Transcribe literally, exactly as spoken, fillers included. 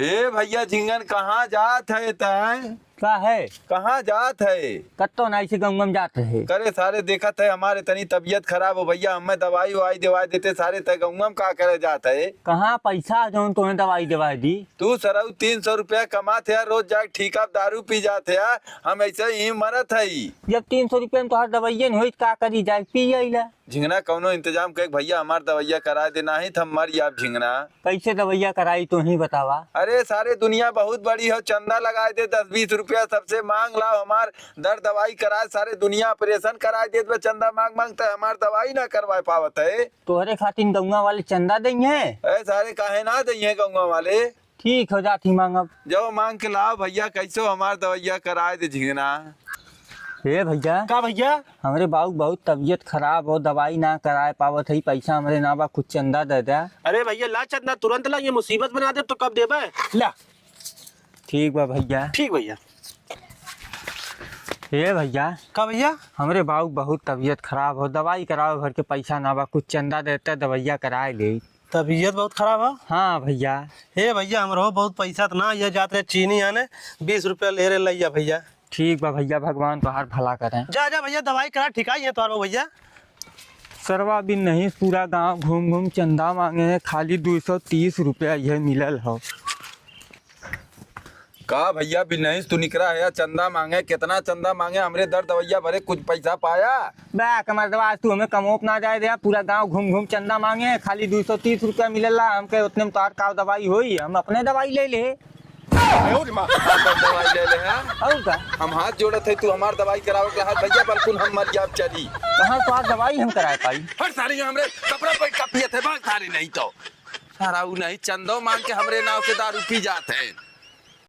ए भइया झिंगन, कहाँ जात है तैं? का है? कहाँ जात है? कत्तो नाहीं, से गउँवा में जात है। करे सारे, देखत है हमार इतनी तबियत खराब हो भइया, हमें दवाई उवाई देवाई देते सारे, तैं गउँवा में का करे जात है? कहाँ पैसा जौन तोहें दवाई देवाई दी? तू सरऊ तीन सौ रुपया कमात है, रोज जाके ठीका पे दारू पी जात है, हम ऐसे ही मरत है। जब तीन सौ रुपया में तोहार दवाइये न होई, का करी, जाके पी आइला। झिंगना, कौनो इंतजाम कइके भइया हमार दवाइया कराए दे, नाहीं त हम मर जाब झिंगना। कैसे दवाइया कराई, तोहीं बतावा। अरे सारे दुनिया बहुत बड़ी हो, चंदा लगाए दे दस बीस रुपया, सबसे माँग लाओ, हमार दर्द दवाई कराए, सारे दुनिया ऑपरेशन कराए देत बा चंदा माँग माँग, त हमार दवाई ना करवाए पावत है। तोहरे खातिर गउँवा वाले चंदा देइहैं? अरे सारे काहे ना देइहैं गउँवा वाले? ठीक हो, जात ही माँगब। जाओ माँग के लाओ भइया, कैसो हमार दवाइया कराए दे झिंगना। ए भइया। का भइया? हमरे बाऊ बहुत तबियत खराब हो, दवाई ना कराए पावत है, पैसा हमरे ना बा, कुछ चंदा दे दे। अरे भइया ला चंदा, तुरंत ला, ये मुसीबत बना दे तो कब देबे? ला। ठीक बा भइया। ठीक भइया। ए भइया। का भइया? हमरे बाऊ बहुत तबियत खराब हो, दवाई करावे भर के पैसा ना बा, कुछ चंदा देते, दवाइया कराए ले। तबियत बहुत खराब है? हाँ भइया। हे भइया, हमरो बहुत पैसा त ना, ये जात रहे चीनी आने, बीस रुपया ले रहे लइया भइया। ठीक बा भइया, भगवान तोहार भला करें। जा, जा भइया, दवाई करा, ठिकाई है तोहार भइया। सरवा बिनहिस पूरा गाँव घूम घूम चंदा माँगे हैं, खाली दू सौ तीस रुपया ये मिलल हो। का भइया बिनहिस तू निकरा है चंदा माँगे, कितना चंदा माँगे, हमरे दर्द दवइया भरे कुछ पैसा पाया? बे कमरदवा, आज तू हमें कमोप ना जाए दे, पूरा गाँव घूम घूम चंदा माँगे, खाली दू सौ तीस रुपया मिलेला, हमके उतने में तोहार का दवाई होई, हम अपने दवाई ले ले। अपन दवाई ले ले, हाँ? और का? हम हाथ जोड़त है, तू हमार दवाई करावे के हाथ भइया, बल्कुल हम मर जाब चली। कहाँ तोहार दवाई हम कराए पाई? हर सारी हमरे कपड़ा पे कपियत है, भाग सारी नहीं तो। सारा उ नहीं, चंदो माँग के हमरे नाव से दारू पी जात है।